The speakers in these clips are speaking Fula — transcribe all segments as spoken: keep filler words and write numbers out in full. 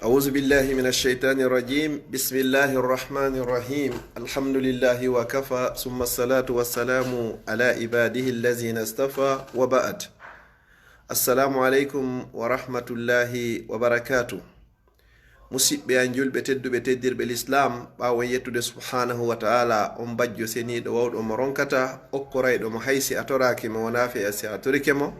أعوذ بالله من الشيطان الرجيم. بسم الله الرحمن الرحيم. الحمد لله وكفى، ثم الصلاة والسلام على عباده الذين اصطفى، وبعد. السلام عليكم ورحمة الله وبركاته. Musiɓɓe an julɓe tedduɓe teddirɓe lislaam, ɓaawo en yettude subhaanahu wa ta'ala, on bajjo seniiɗo wawɗo mo ronkata, okkorayɗo mo hay si a toraaki mo wonaa fe a si a torike mo.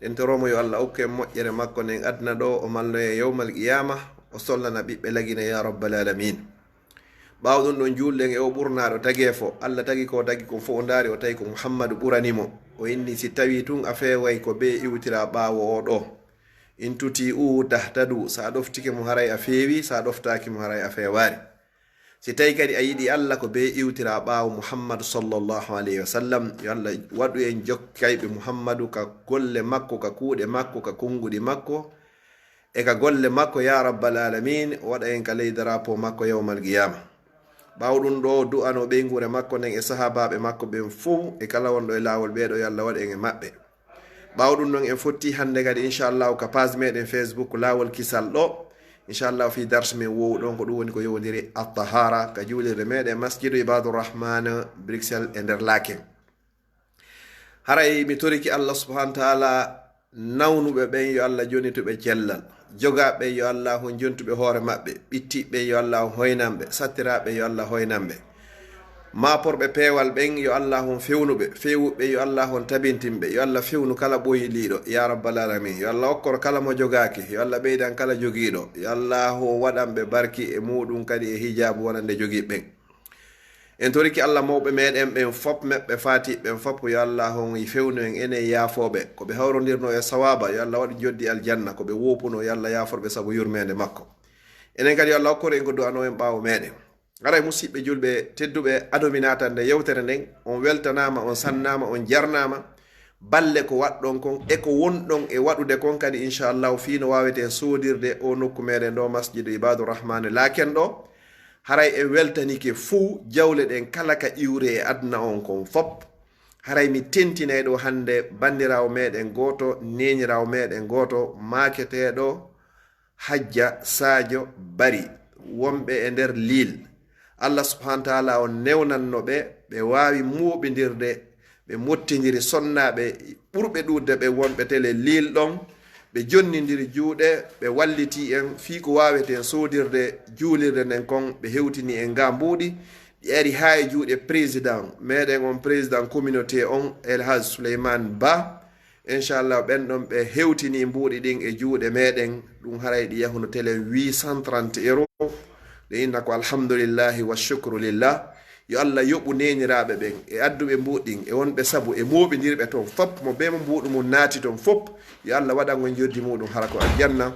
Ɗen toroo mo yo Allah okku en moƴƴere makko nden aduna ɗo, o malnoye yawmal qiyaama, o sollana ɓiɓɓe lagine ya rabbal alamin. Ɓaawo ɗum ɗon juulɗen e o ɓurnaaɗo tageefo, Allah tagi ko o tagi kon fof o ndaari o tawi ko Muhammadu ɓurani mo. O inni si tawi tun a feeway ko bee iwtira ɓaawo o ɗo. In tuti'uhu tahtadu, sa a ɗoftike mo haray a feewi, sa a ɗoftaaki mo haray a feewaari. Si tawi kadi a yiɗi Allah ko bee iwtira ɓaawo Muhammadu sallallahu alayhi wa sallam, yo Allah waɗu en jokkayɓe Muhammadu ka golle makko, ka kuuɗe makko, ka konnguɗi makko, e ka golle makko ya rabbal alamin, o waɗa en ka ley drapeau makko yawmal qiyama. Ɓaawo ɗum ɗo du'ano ɓeynguure makko nden e sahaabaaɓe makko ɓen fow e kala wonɗo e laawol ɓeeɗo yo Allah waɗu en e maɓɓe. Ɓaawo ɗum ɗon en fotti hannde kadi inchallahu ka page meɗen Facebook Laawol Kisal ɗo. Inchallahu fii dars men woowu ɗon ko ɗum woni ko yowondiri at-tahara ka juulirde meɗen Masjidu Ibadur Rahman Bruxelles e nder Laken. Haray mi toriki Allah subhanahu wa ta'ala nawnuɓe ɓen yo Allah jonituɓe cellal. Jogaaɓe ɓen yo Allah hon jontuɓe hoore maɓɓe. Ɓittiɓe ɓen yo Allah hon hoynanɓe. Sattiraaɓe ɓen yo Allah hoynanɓe. Maaporɓe peewal ɓen yo Allah hon fewnuɓe, fewuɓe yo Allah hon tabintinɓe, yo Allah fewnu kala ɓoyliiɗo ya rabbal alamin, yo Allah okkor kala mo jogaaki, yo Allah ɓeydan kala jogiiɗo, yo Allah hon waɗanɓe barki e muuɗum kadi e hijaabu wonande jogiiɓe ɓen. En toriki Allah mawɓe meɗen ɓen fop, meɓɓe faati ɓen fop, yo Allah hon fewnu en enen yaafooɓe, ko ɓe hawrondirno e sawaaba, yo Allah waɗu joddi aljanna, ko ɓe woopuno, yo Allah yaaforɓe sabu yurmeende makko. Enen kadi yo Allah okkor en ko du'ano en ɓaawo meɗen. Haray musiɓɓe julɓe tedduɓe, ado mi naatande yewtere nden, on weltanaama, on sannaama, on jarnaama. Balle ko waɗɗon kon e ko wonɗon e waɗude kon kadi inchallahu fii no waaweten soodirde o nokku meɗen ɗo Masjidu Ibaadu Rahmaani Laaken ɗo. Haray en weltanike fuu jawle ɗen kala ka iwri e aduna on kon fop. Haray mi tentinay ɗo hannde banndiraawo meɗen gooto, neeniraawo meɗen gooto, maaketeeɗo Hajja Sadio Bari, wonɓe e nder Lille. Allah subhanahu wa ta'ala on newnanno ɓe, ɓe waawi mooɓindirde, ɓe mottindiri sonnaaɓe ɓurɓe ɗuuɗde ɓe wonɓe tele Lille ɗon, ɓe jonnindiri juuɗe, ɓe wallitii en fii ko waaweten soodirde juulirde nden kon, ɓe hewtini en ngaa mbuuɗi, ɗi ari haa e juuɗe président meɗen on, président communauté on, El Hadj Souleymane Ba. Inchallah, ɓen ɗon ɓe hewtini mbuuɗi ɗin e juuɗe meɗen, ɗum haray ɗi yahuno tele huit cent trente euros. Ɗe inna ko alhamdulillahi wa shukru lillah. Yo Allah yoɓu neeniraaɓe ɓen e adduɓe mbuuɗi ɗin e wonɓe sabu e mooɓindirɓe ton fop, mo bee mo mbuuɗu mum naati ton fop, yo Allah waɗan on joddi muɗum hara ko aljanna.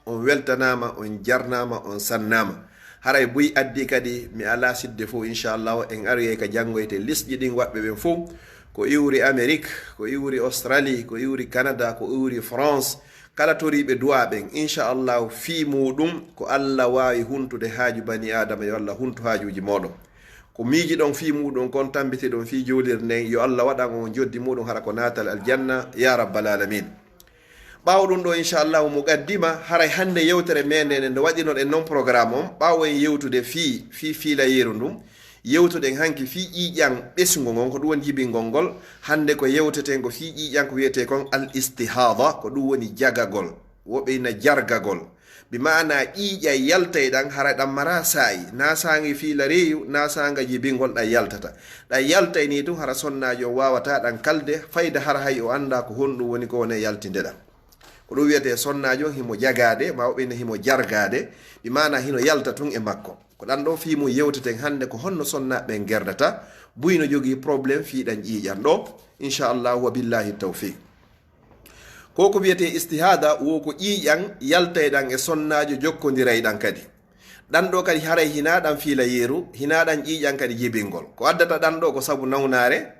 On weltanaama, on jarnaama, on sannaama. Haray buy addi kadi mi alaa sidde fof, inchallahu, en aroyay ka janngoyte lesɗi ɗin waɗɓe ɓen fof. Ko iwri Amérique, ko iwri Australie, ko iwri Canada, ko iwri France. Kala toriiɓe du'a ɓen, inchallahu, fii muɗum ko Allah waawi huntude haaju bani Aadama, yo Allah huntu haajuuji mooɗon. Ko miijiɗon fii muɗum kon, tambitiɗon fii juulirde nden, yo Allah waɗan on joddi muɗum hara ko naatal aljanna, ya rabbal alamin. Ɓaawo ɗum ɗo, inchallahu, muqaddima, haray hannde yewtere meɗen nde waɗinoɗen non programme on, ɓaawo en yewtude fii, fii fiilayeeru ndun, yewtuɗen hanki fii ƴiiƴan ɓesngo ngon, ko ɗum woni jibingol ngol. Hannde ko yewteten ko fii ƴiiƴan ko wiyetee kon al istihada, ko ɗum woni jagagol. Woɓɓe ina jargagol. Bi maana ƴiiƴan yaltay ɗan, hara ɗan mara saa'i. Na saanga fiila reeyu, na saanga jibingol ɗan yaltata. Ɗan yaltay ni tun, hara sonnaajo on waawata ɗan kalde, fayda hara hay o anndaa ko honɗum woni ko woni e yaltinde ɗan. Ko ɗum wiyetee sonnaajo on himo jagaade, ma woɓɓe ina himo jargaade, bi maana hino yalta tun e makko. Ko ɗan ɗo fii mum yewteten hannde ko honno sonnaaɓe ɓen gerdata, buy no jogii problème fii ɗan ƴiiƴan ɗo, inchallahu wa billahi tawfiq. Ko ko wiyetee istihada, wo ko ƴiiƴan yaltay ɗan e sonnaajo jokkondiray ɗan kadi. Ɗan ɗo kadi haray hinaa ɗan fiilayeeru, hinaa ɗan ƴiiƴan kadi jibingol. Ko addata ɗan ɗo ko sabu nawnaare,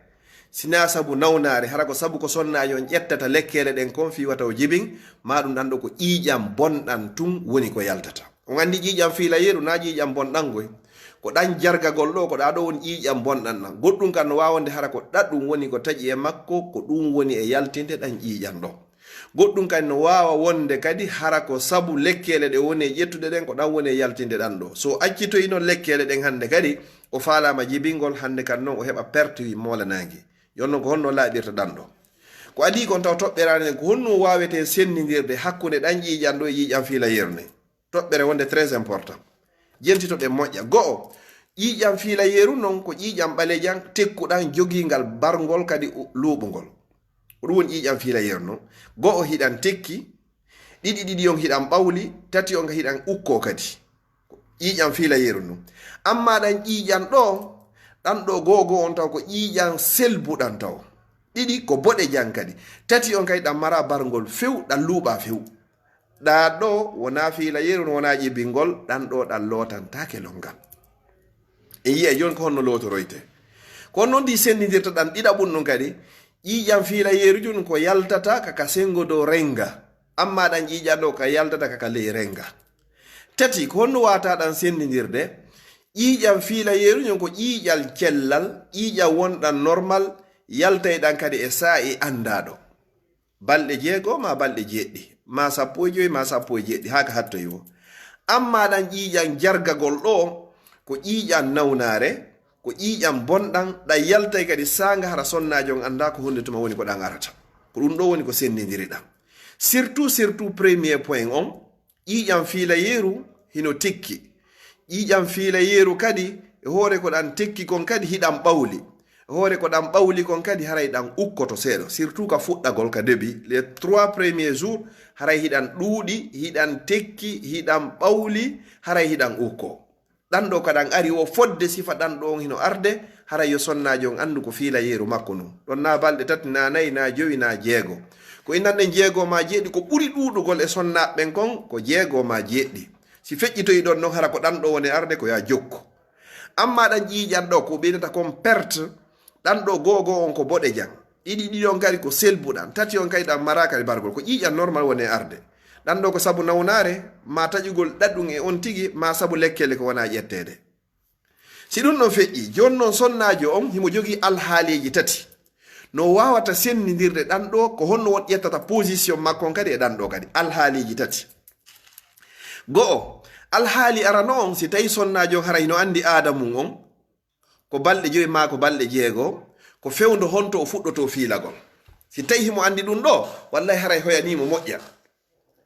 sinaa sabu nawnaare, hara ko sabu ko sonnaajo on ƴettata lekkeele ɗen kon fii wata o jibin, ma ɗum ɗan ɗo ko ƴiiƴan bonɗan tun woni ko yaltata. On anndi ƴiiƴan fiilayeeru na ƴiiƴan bonɗan ngoy. Ko ɗan jargagol ɗo, ko ɗa ɗo woni ƴiiƴan bonɗan ɗan. Goɗɗum kan no waawande hara ko ɗaɗɗum woni ko taƴi e makko, ko ɗum woni e yaltinde ɗan ƴiiƴan ɗo. Goɗɗum kadi no waawa wonde kadi hara ko sabu lekkeele ɗe woni e ƴettude ɗen, ko ɗan woni e yaltinde ɗan ɗoo. So accitoyi noon lekkeele ɗen hannde kadi, o faalaama jibingol, hannde kan noon o heɓa perte wi moolanaange. Jooni noon ko honno laaɓirta ɗan ɗoo? Ko adii kon taw toɓɓeraani nden, ko honno waawetee senndindirde hakkunde ɗan ƴiiƴan ɗoo e ƴiiƴan fiilayeeru nden? Toɓɓere wonde très important. Jentito ɗen moƴƴa. Go'o, ƴiiƴan fiilayeeru non ko ƴiiƴan ɓalejan tekkuɗan jogiingal barngol kadi u-, luuɓungol. Ko ɗum woni ƴiiƴan fiilayeeru non. Go'o hiɗan tekki, ɗiɗi ɗiɗi on hiɗan ɓawli, tati on hiɗan ukkoo kadi. Ƴiiƴan fiilayeeru non. Amma ɗan ƴiiƴan ɗoo, ɗan ɗoo go'o go'o on taw ko ƴiiƴan selbuɗan taw. Ɗiɗi ko boɗejan kadi. Tati on kadi ɗan maraa barngol few, ɗan luuɓaa few. Ɗaa ɗoo wonaa fiilayeeru, wonaa ƴibingol, ɗan ɗoo ɗan lootantaake lonngal. En yi'ay jooni ko honno lootoroytee. Ko honno ndi senndindirta ɗan ɗiɗaɓun ɗun kadi, ƴiiƴan fiilayeeru jun ko yaltata ka ka senngo dow rennga, amma ɗan ƴiiƴan ɗoo ka yaltata ka ka ley rennga. Tati, ko honno waawataa ɗan senndindirde? Ƴiiƴan fiilayeeru jun ko ƴiiƴan cellal, ƴiiƴan wonɗan normal, yaltay ɗan kadi e saa'i anndaaɗo. Balɗe jeego maa balɗe jeeɗiɗi, maa sappo e jowi, maa sappo e jeeɗiɗi, haa ka hattoyi woo. Amma ɗan ƴiiƴan jargagol ɗoo, ko ƴiiƴan nawnaare, ko ƴiiƴan bonɗan, ɗan yaltay kadi saanga hara sonnaajo on anndaa ko honde tuma woni ko ɗan arata. Ko ɗum ɗoo woni ko senndindiri ɗan. Surtout, surtout premier point on, ƴiiƴan fiilayeeru hino tekki. Ƴiiƴan fiilayeeru kadi, e hoore ko ɗan tekki kon kadi hiɗan ɓawli. E hoore ko ɗan ɓawli kon kadi haray ɗan ukkoto seeɗa. Surtout ka fuɗɗagol, ka début, les trois premiers jours, haray hiɗan ɗuuɗi, hiɗan tekki, hiɗan ɓawli, haray hiɗan ukkoo. Ɗan ɗoo ka ɗan ari woo fodde sifa ɗan ɗoo on hino arde, haray yo sonnaajo on anndu ko fiilayeeru makko ndun. Ɗon naa balɗe tati, naa nayi, naa jowi, naa jeego. Ko innan ɗen jeego maa jeeɗiɗi, ko ɓuri ɗuuɗugol e sonnaaɓe ɓen kon ko jeego maa jeeɗiɗi. Si feƴƴitoyi ɗon non, hara ko ɗan ɗoo woni arde, ko yo a jokku. Amma ɗan ƴiiƴan ɗoo, ko ɓeydata kon perte, ɗan ɗoo go'o go'o on ko boɗejan. Ɗiɗi ɗiɗi on kadi ko selbuɗan. Tati on kadi ɗan maraa kadi bargol. Ko ƴiiƴan normal woni e arde. Ɗan ɗoo ko sabu nawnaare, maa taƴugol ɗaɗɗum e on tigi, maa sabu lekkele ko wonaa ƴetteede. Si ɗum ɗon feƴƴii, jooni non sonnaajo on himo jogii alhaaliiji tati. No waawata senndindirde ɗan ɗoo, ko honno won ƴettata position makko on kadi e ɗan ɗoo kadi. Alhaaliiji tati. Go'o, alhaali arano on, si tawi sonnaajo on hara hino anndi aada mun on, ko balɗe jowi maa ko balɗe jeego, ko fewndo honto o fuɗɗotoo fiilagol. Si tawi himo anndi ɗum ɗoo, wallahi haray hoyanii mo moƴƴa.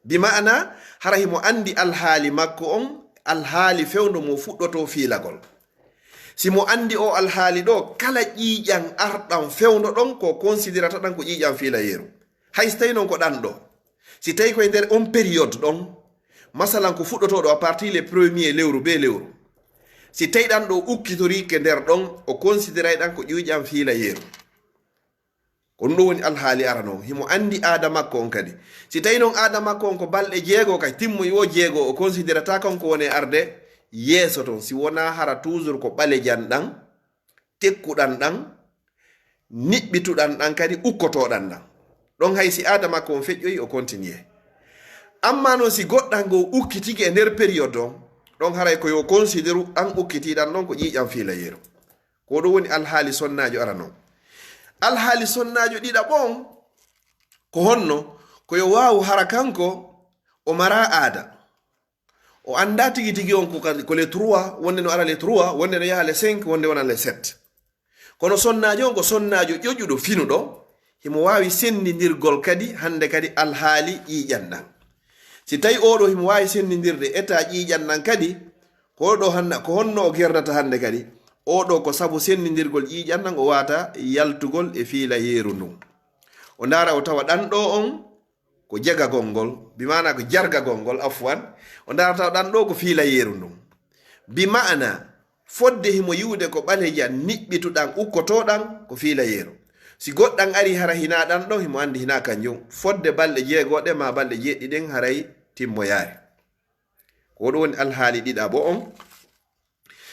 Bi ma'ana, hara himo anndi alhaali makko on, alhaali fewndo mo fuɗɗotoo fiilagol. Si mo anndi oo alhaali ɗoo, kala ƴiiƴan arɗan fewndo ɗon, ko considerata ɗan ko ƴiiƴan fiilayeeru. Hay si tawi non ko ɗan ɗoo. Si tawi ko e nder on période ɗon, masalan ko fuɗɗotooɗo à partir le premier lewru bee lewru. Si tawi ɗan ɗoo ukkitorii ke nder ɗon, o consideray ɗan ko ƴiiƴan fiilayeeru. Ko ɗum ɗoo woni alhaali arano on. Himo anndi aada makko on kadi. Si tawi non aada makko on ko balɗe jeego kay, timmoyi woo jeego, o considerata kon ko woni e arde yeeso ton. Si wonaa hara toujours ko ɓalejan ɗan, tekkuɗan ɗan, niɓɓituɗan ɗan kadi, ukkotooɗan ɗan. Ɗon hay si aada makko on feƴƴoyi, o continue. Amma non si goɗɗan goo ukkitike e nder période on, ɗon haray ko yo consideru ɗan ukkitiiɗan ɗon ko ƴiiƴan fiilayeeru. Ko ɗum woni alhaali sonnaajo arano on. Alhaali sonnaajo ɗiɗaɓo on, ko honno? Ko yo waawu hara kanko o maraa aada. O anndaa tigi tigi on ko kadi ko le trois, wonde no ara le trois, wonde no yaha le cinq, wonde wona le sept. Kono sonnaajo on ko sonnaajo ƴoƴuɗo, finuɗo, himo waawi senndindirgol kadi hannde kadi alhaali ƴiiƴan ɗan. Si tawi oo ɗoo himo waawi senndindirde état ƴiiƴan ɗan kadi, ko ɗoo hanna, ko honno o gerdata hannde kadi? Oo ɗoo ko sabu senndindirgol ƴiiƴan ɗan o waata yaltugol e fiilayeeru ndun. O ndaara o tawa ɗan ɗoo on ko jagagol ngol, bi maana ko jargagol ngol, afwan, o ndaara tawa ɗan ɗoo ko fiilayeeru ndun. Bi maana, fodde himo yi'ude ko ɓalejan niɓɓituɗan, ukkotooɗan, ko fiilayeeru. Si goɗɗan arii hara hinaa ɗan ɗon, himo anndi hinaa kanjum. Fodde balɗe jeego ɗen maa balɗe jeeɗiɗi ɗen haray timmoyaari. Ko ɗum woni alhaali ɗiɗaɓo on.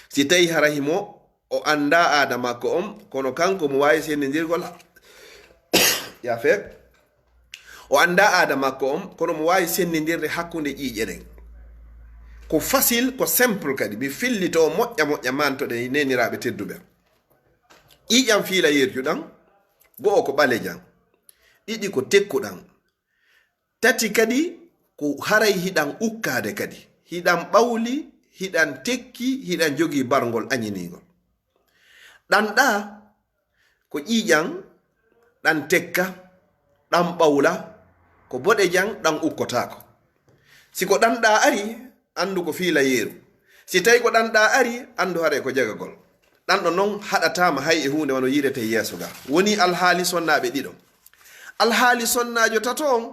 Si tawi hara himo, o anndaa aada makko on, kono kanko mo waawi senndindirgol, ya fe, o anndaa aada makko on, kono mo waawi senndindirde hakkunde ƴiiƴe ɗen. Ko facile, ko simple kadi. Mi fillito moƴƴa moƴƴa, mantoɗen neeniraaɓe tedduɓe. Ƴiiƴan fiilayeeru ɗan, go'o ko ɓalejan, ɗiɗi ko tekkuɗan, Tati kadi, ko haray hiɗan ukkaade kadi. Hiɗan ɓawli, hiɗan tekki, hiɗan jogii barngol añiniingol. Ɗanɗaa ko ƴiiƴan, ɗan tekka, ɗan ɓawla, ko boɗejan, ɗan ukkotaako. Si ko ɗanɗaa ari, anndu ko fiilayeeru. Si tawi ko ɗanɗaa ari, anndu haray ko jagagol. Ɗanɗo non haɗataama hay e huunde wano yi'irete yeeso ga. Wonii alhaali sonnaaɓe ɗiɗo. Alhaali sonnaajo tato on,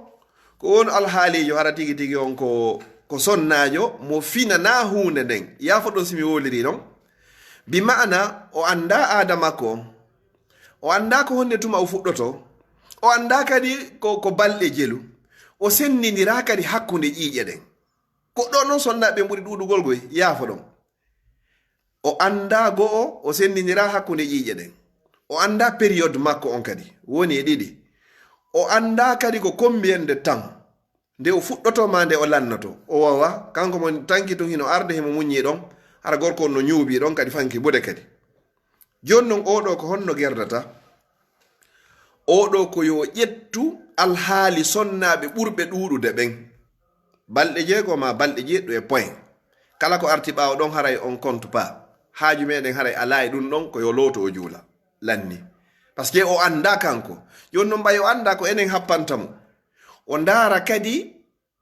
ko won alhaaliijo hara tigi tigi on ko, ko sonnaajo mo finanaa huunde nden. Yaafo ɗon si mi wowlirii non. Bi ma'ana o anndaa aada makko on. O anndaa ko honde tuma o fuɗɗotoo. O anndaa kadi ko, ko balɗe jelu. O senndindiraa kadi hakkunde ƴiiƴe ɗen. Ko ɗo non sonnaaɓe ɓuri ɗuuɗugol koy, yaafo ɗon. O anndaa go'o, o senndindiraa hakkunde ƴiiƴe ɗen. O anndaa période makko on kadi, woni e ɗiɗi. O anndaa kadi ko combien de temps, nde o fuɗɗotoo maa nde o lannotoo. O wawa, kanko mo tanki tun hino arde himo muññii ɗon, hara gorko on no ñuubii ɗon kadi fanki bude kadi. Jooni non oo ɗoo ko honno gerdata? Oo ɗoo ko yo ƴettu alhaali sonnaaɓe ɓurɓe ɗuuɗude ɓen. Balɗe jeego maa balɗe jeeɗiɗo e point. Kala ko arti ɓaawo ɗon haray on compte pas. Haaju meɗen haray alaa e ɗun ɗon ko yo looto o juula. Lanni. Parce que o anndaa kanko. Jooni non ɓay o anndaa ko enen happanta mo. O ndaara kadi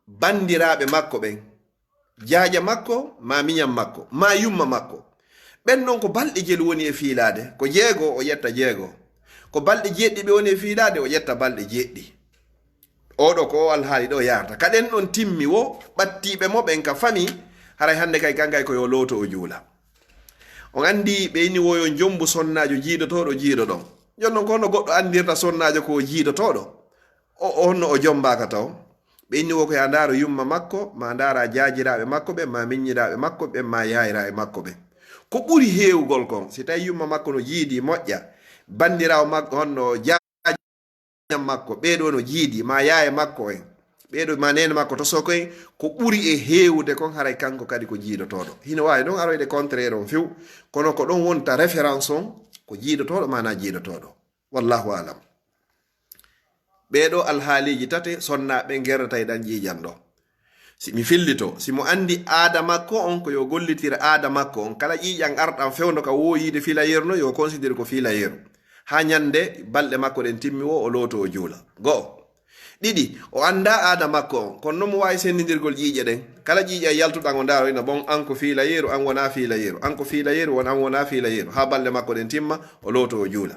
banndiraaɓe makko ɓen, jaaja makko, maa miñan makko, maa yumma makko. Ɓen non ko balɗe jelu woni e fiilaade, ko jeego o ƴetta jeego. Ko balɗe jeeɗiɗi ɓe woni e fiilaade, o ƴetta balɗe jeeɗiɗi. Oo ɗoo ko o alhaali ɗoo yaarta. Ka ɗen ɗon timmi wo, ɓattiiɓe mo ɓen ka famii, haray hannde kay kankay ko yo looto o juula. On anndi ɓe inni wo yo jombu sonnaajo jiidotooɗo jiido ɗon. Jooni non ko honno goɗɗo anndirta sonnaajo ko o jiidotooɗo? O, o honno o jombaaka taw? Ɓe inni wo ko yaa ndaaro yumma makko, maa ndaara jaajiraaɓe makko ɓen, maa miññiraaɓe makko ɓen, maa yaayiraaɓe makko ɓen. Ko ɓuri heewugol kon, si tawi yumma makko no jiidi moƴƴa, banndiraawo makko honno jaaja makko, ɓee ɗoo no jiidi, maa yaaye makko en, ɓee ɗoo maa neene makko to soko en, ko ɓuri e heewude kon haray kanko kadi ko jiidotooɗo. Hino waawi ɗon aroyde contraire on few, kono ko ɗon wonta référence on, ko jiidotooɗo maanaa jiidotooɗo. Wallahu alam. Ɓee ɗoo alhaaliiji tate sonnaaɓe gerdata e ɗan ƴiiƴan ɗoo. Si mi fillito, si mo anndi aada makko on, ko yo gollitir aada makko on. Kala ƴiiƴan arɗan fewndo ka woo yiide fiilayeeru non, yo considéré ko fiilayeeru. Haa ñannde balɗe makko ɗen timmi woo, o looto o juula. Go'o. Ɗiɗi, o anndaa aada makko on. Kono non mo waawi senndindirgol ƴiiƴe ɗen. Kala ƴiiƴan yaltuɗan o ndaaro ina bon, an ko fiilayeeru, an wonaa fiilayeeru. An ko fiilayeeru, won an wonaa fiilayeeru. Haa balɗe makko ɗen timma, o looto o juula.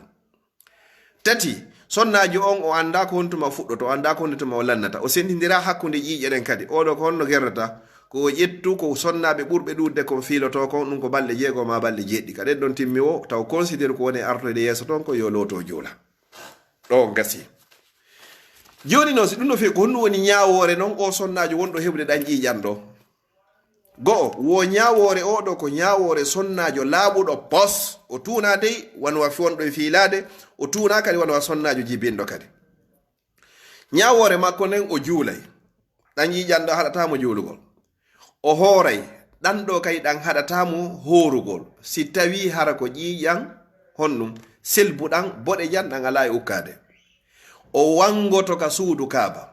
Tati, sonnaajo on o anndaa ko hontuma o fuɗɗoto, o anndaa ko hontuma o lannata. O senndindiraa hakkunde ƴiiƴe ɗen kadi. Oo ɗoo ko honno gerdata? Ko o ƴettu ko sonnaaɓe ɓurɓe ɗuuɗude kon fiilotoo kon, ɗun ko balɗe jeego maa balɗe jeeɗiɗi. Ka ɗen ɗon timmi woo, taw considéré ko woni e artoyde yeeso ton ko yo looto juula. Ɗoo gasi. Jooni non, si ɗun no feewi, ko honɗun woni ñaawoore non oo sonnaajo wonɗo heɓude ɗan ƴiiƴan ɗoo? Go'o, wo ñaawoore oo ɗoo ko ñaawoore sonnaajo laaɓuɗo pos. O tuunaa dey wano wa wonɗo e fiilaade, o tuunaa kadi wano wa sonnaajo jibinɗo kadi. Ñaawoore makko nden o juulay. Ɗan ƴiiƴan ɗoo haɗataa mo juulugol. O hooray. Ɗan ɗoo kadi ɗan haɗataa mo hoorugol. Si tawii hara ko ƴiiƴan honɗun, selbuɗan, boɗejan, ɗan alaa e ukkaade. O wanngoto ka suudu Kaaba.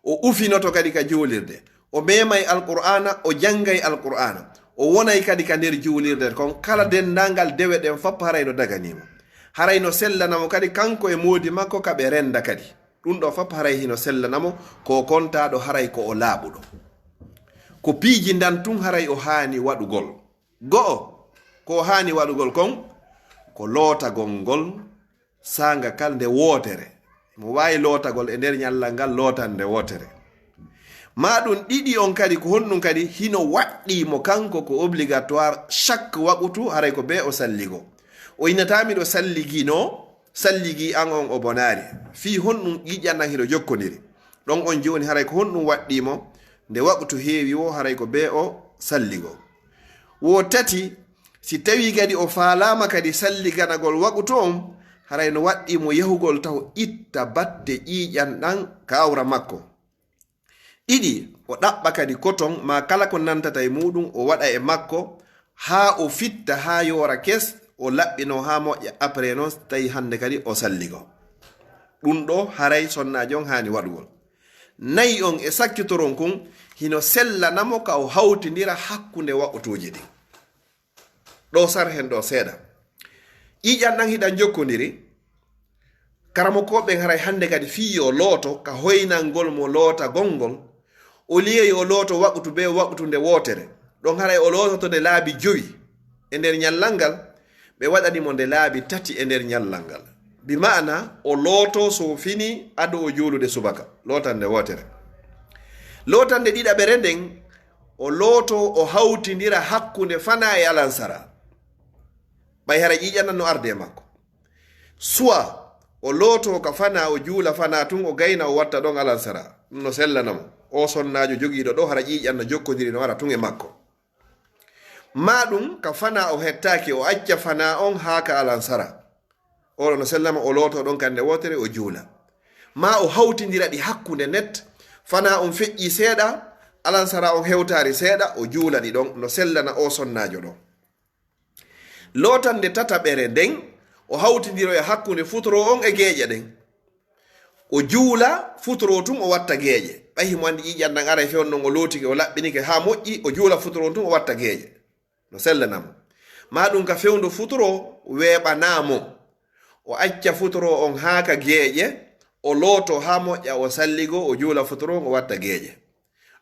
O ufinoto kadi ka juulirde. O meemay Alqur'aana, o janngay Alqur'aana. O wonay kadi ka nder juulirde kon. Kala denndaangal dewe ɗen fop haray no daganii mo. Haray no sellana mo kadi kanko e moodi makko ka ɓe rennda kadi. Ɗun ɗoo fop haray hino sellana mo, ko o kontaaɗo haray ko o laaɓuɗo. Ko piiji ndan tun haray o haani waɗugol. Go'o, ko o haani waɗugol kon, ko lootagol ngol saanga kal nde wootere. Mo waawi lootagol e nder ñallal ngal lootannde wootere. Maa ɗun ɗiɗi on kadi, ko honɗun kadi hino waɗɗii mo kanko ko obligatoire chaque waqutu, haray ko bee o salligo. O innataa miɗo salliginoo, salligii an on o bonaari. Fii honɗun ƴiiƴan ɗan hino jokkondiri. Ɗon on jooni haray ko honɗun waɗɗii mo, nde waqutu heewi woo haray ko bee o salligo. Wo tati, si tawii kadi o faalaama kadi salliganagol waqutu on, haray no waɗɗii mo yahugol taho itta batte ƴiiƴan ɗan ka awra makko. Ɗiɗi, o ɗaɓɓa kadi koton maa kala ko nantata e muuɗun o waɗa e makko haa o fitta haa yoora kes, o laɓɓinoo haa moƴƴa, après non tawi hannde kadi o salligo. Ɗun ɗoo haray sonnaajo on haani waɗugol. Nayi on e sakkitoron kun hino sellana mo ka o hawtindira hakkunde waqtuuji ɗin. Ɗo sar hen ɗo seeɗa. Ƴiiƴan ɗan hiɗan jokkondiri. Karamokooɓe ɓen haray hannde kadi fii yo looto ka hoynangol mo lootagol ngol. O liyeyi o looto waqtu bee waqtu nde wootere. Ɗon haray o loototo nde laabi jowi e nder ñallal ngal. Ɓe waɗani mo nde laabi tati e nder ñallal ngal. Bi ma'ana o looto so fini ado o juulude subaka. Lootande wootere. Lootande ɗiɗaɓere nden o looto o hawtindira hakkunde fana e alansara. Ɓay hara ƴiiƴan no arde e makko. Soit o looto ka fana o juula fana tun o gayna o watta ɗon alansara. Ɗum no sellana mo. O sonnaajo jogiiɗo ɗo hara ƴiiƴan no jokkondiri no ara tun e makko. Maa ɗum ka fana o hettaaki o acca fana on haa ka alansara. Oɗo no sellama o looto ɗon kande wootere o juula. Maa o hawtindira ɗi hakkunde net, fana on feƴƴi seeɗa, alansara on hewtaari seeɗa, o juula ɗi ɗon no sellana o sonnaajo ɗon. Lootande tataɓere nden, o hawtindiro e hakkunde futuro on e geeƴe ɗen. O juula futuro tun o watta geeƴe. Ɓay himo anndi ƴiiƴan ɗan aray fewndo non o lootike o laɓɓinike haa moƴƴi, o juula futuro tun o watta geeƴe. No sellana mo. Maa ɗum ka fewndo futuro weeɓana mo. O acca futuro on haa ka geeƴe, o looto haa moƴƴa o salligo, o juula futuro on o watta geeƴe.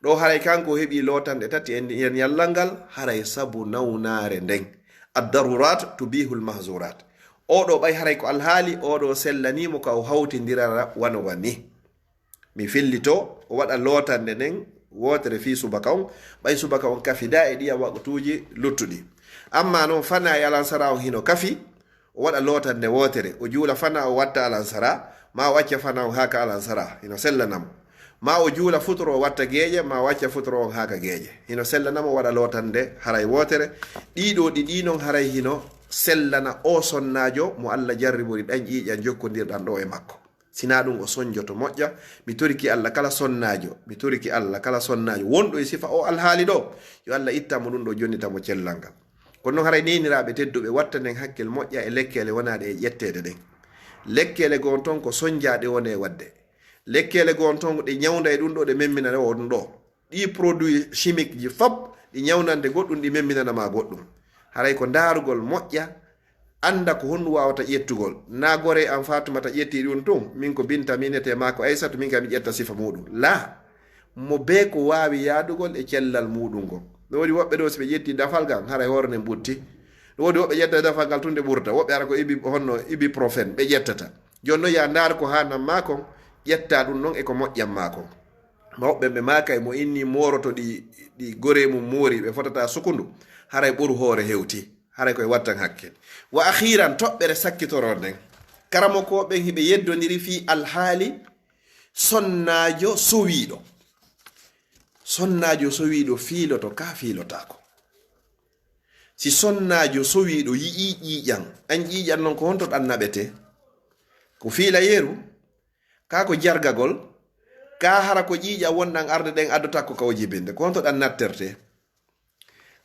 Ɗo haray kanko o heɓi lootanɗe tati e nder ñallal ngal, haray sabu nawnaare nden. Ad-darurat tubihul mahzurat. Oɗo ɓay haray ko alhaali, oɗo sellanimo ka o hawtindirara wano wani. Mi fillito, o waɗa lootanɗe nden wootere fii subaka on, ɓay subaka on kafida e ɗiya waqtuuji luttuɗi. Amma non fana e alansara on hino kafi, o waɗa lootanɗe wootere, o juula fana o watta alansara, ma o acca fana on haa ka alansara, hino sellanamo. Ma o juula futuro o watta geeƴe, ma o acca futuro on haa ka geeƴe. Hino sellanamo o waɗa lootanɗe haray wootere. Ɗiɗo ɗi ɗi non haray hino sellana o sonnaajo mo Alla jarribori ɗan ƴiiƴan jokkondirɗan ɗo e makko. Sinaa ɗum o sonjoto moƴƴa. Mi toriki Alla kala sonnaajo, mi toriki Alla kala sonnaajo wonɗo e sifa o alhaali ɗo, yo Alla ittan mo ɗum ɗo, jonnita mo cellal ngal. Kono noon haray neeniraaɓe tedduɓe, wattanen hakkil moƴƴa e lekkeele wonaaɗe e ƴetteede ɗen. Lekkeele goo ton ko sonjaaɗe woni e waɗde. Lekkeele goo ton ɗe ñawnda e ɗum ɗo, ɗe memmina e on ɗo. Ɗii produit chimique ji fop ɗi ñawnande goɗɗum, ɗi memminana ma goɗɗum. Haray ko ndaarugol moƴƴa, annda ko honɗum waawata ƴettugol. Na gore an Fatumata ƴetti ɗum tun, min ko Binta, min etee maa ko Aysatu, min kam mi ƴetta sifa muɗum. La, mo bee ko waawi yaadugol e cellal muɗum ngon. No woodi woɓɓe ɗo, si ɓe ƴetti dafal ngal, haray hoore nden ɓutti. No woodi woɓɓe ƴetta dafal ngal tun nde ɓurta. Woɓɓe ara ko ibi, honno ibuprofène ɓe ƴettata. Jooni non yaa ndaar ko haanan maa kon, ƴetta ɗum non e ko moƴƴan maa kon. Mawɓe ɓe maakay mo inni mooroto ɗi, ɗi goree mum moori, ɓe fotata sukundu, haray ɓuru hoore hewti, haray koye wattan hakkil. Wa akhiran, toɓɓere sakkitoro nden. Karamokooɓe ɓen hiɓe yeddondiri fii alhaali sonnaajo sowiiɗo. Sonnaajo sowiiɗo fiiloto ka fiilotaako. Si sonnaajo sowiiɗo yi'ii ƴiiƴan, an ƴiiƴan non ko honto ɗan naɓetee? Ko fiilayeeru? Kaa ko jargagol? Kaa hara ko ƴiiƴan wonɗan arde ɗen addotakko ka o jibinde? Ko honto ɗan nattertee?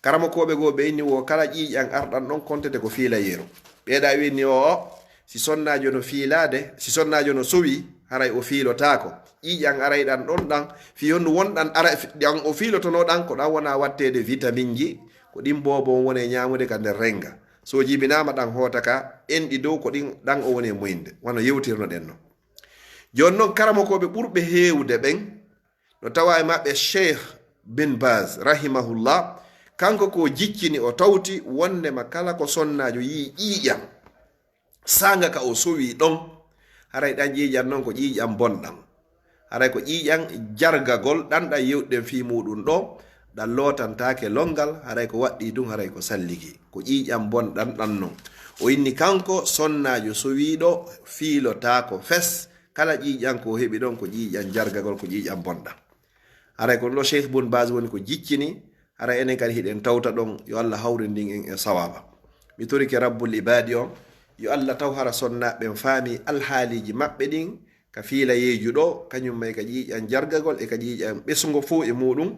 Karamokooɓe goo ɓe inni wo kala ƴiiƴan arɗan ɗon kontete ko fiilayeeru. Ɓeeɗa wi inni o, o, si sonnaajo no fiilaade, si sonnaajo no sowi, haray o fiilotaako. Ƴiiƴan arayɗan ɗon ɗan, fii honɗum wonɗan ara, ɗan o fiilotonoo ɗan, ko ɗan wona watteede vitaminji, ko ɗin boobo on woni e ñaamude ka nder rennga. So jibinaama ɗan hoota ka enɗi dow, ko ɗin ɗan o woni e moyinde, wano yewtirnoɗen non. Jooni non, karamokooɓe ɓurɓe heewude ɓen, no tawa e maɓɓe Cheikh bin Baz, rahimahullah, kanko ko jiccini, o tawti wondema kala ko sonnaajo yi'i ƴiiƴan, saanga ka o sowi ɗon, haray ɗan ƴiiƴan non ko ƴiiƴan bonɗan. Haray ko ƴiiƴan jargagol, ɗan ɗan yewtuɗen fii muɗum ɗo, ɗan lootantaake longal, haray ko waɗɗii tun, haray ko salligi. Ko ƴiiƴan bonɗan ɗan non. O inni kanko sonnaajo sowiiɗo fiilotaako fes, kala ƴiiƴan ko o heɓi ɗon ko ƴiiƴan jargagol, ko ƴiiƴan bonɗan. Haray ko ɗo Cheikh Bun Baz woni ko jiccini, haray enen kadi hiɗen tawta ɗon, yo Allah hawrindin en e sawaaba. Mi torike Rabbul Ibaadi on, yo Allah taw hara sonnaaɓe ɓen faami alhaaliiji maɓɓe ɗin, ka fiilayeeju ɗo, kañum may ka ƴiiƴan jargagol e ka ƴiiƴan ɓesngo fow e muɗum.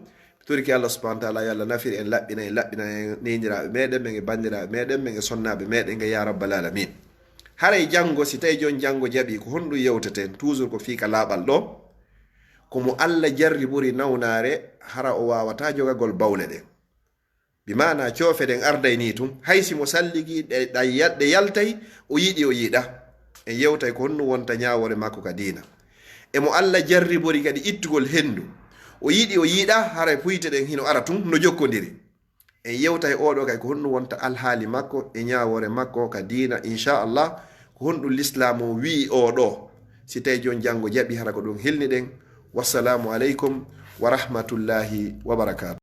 Mi torike Allah subhanahu wa taala, yo Allah nafir en, laɓɓina en, laɓɓina en neeniraaɓe meɗen ɓen e banndiraaɓe meɗen ɓen e sonnaaɓe meɗen ɓen, ya rabbal alamin. Haray janngo, si tawi jooni janngo jaɓi, ko honɗum yewteten? Toujours ko fii ka laaɓal ɗo. Ko mo Alla jarribori nawnaare, hara o waawataa jogagol bawle ɗen. Bi maana coofe ɗen arday nii tun, hay si mo salligi ɗe, ɗa yal-, ɗe yaltay, o yiɗi o yiɗa. En yewtay ko honno wonta ñaawoore makko ka diina. E mo Alla jarribori kadi ittugol hendu. O yiɗi o yiɗa, haray puyte ɗen hino ara tun no jokkondiri. En yewtay oo ɗoo kay ko honno wonta alhaali makko e ñaawoore makko ka diina, inchallah. Ko honɗum lislaamu o wi'i oo ɗoo? Si tawi jon janngo jaɓi, hara ko ɗum hilni ɗen. Wassalaamu aleykum wa rahmatullahi wa barakaatuh.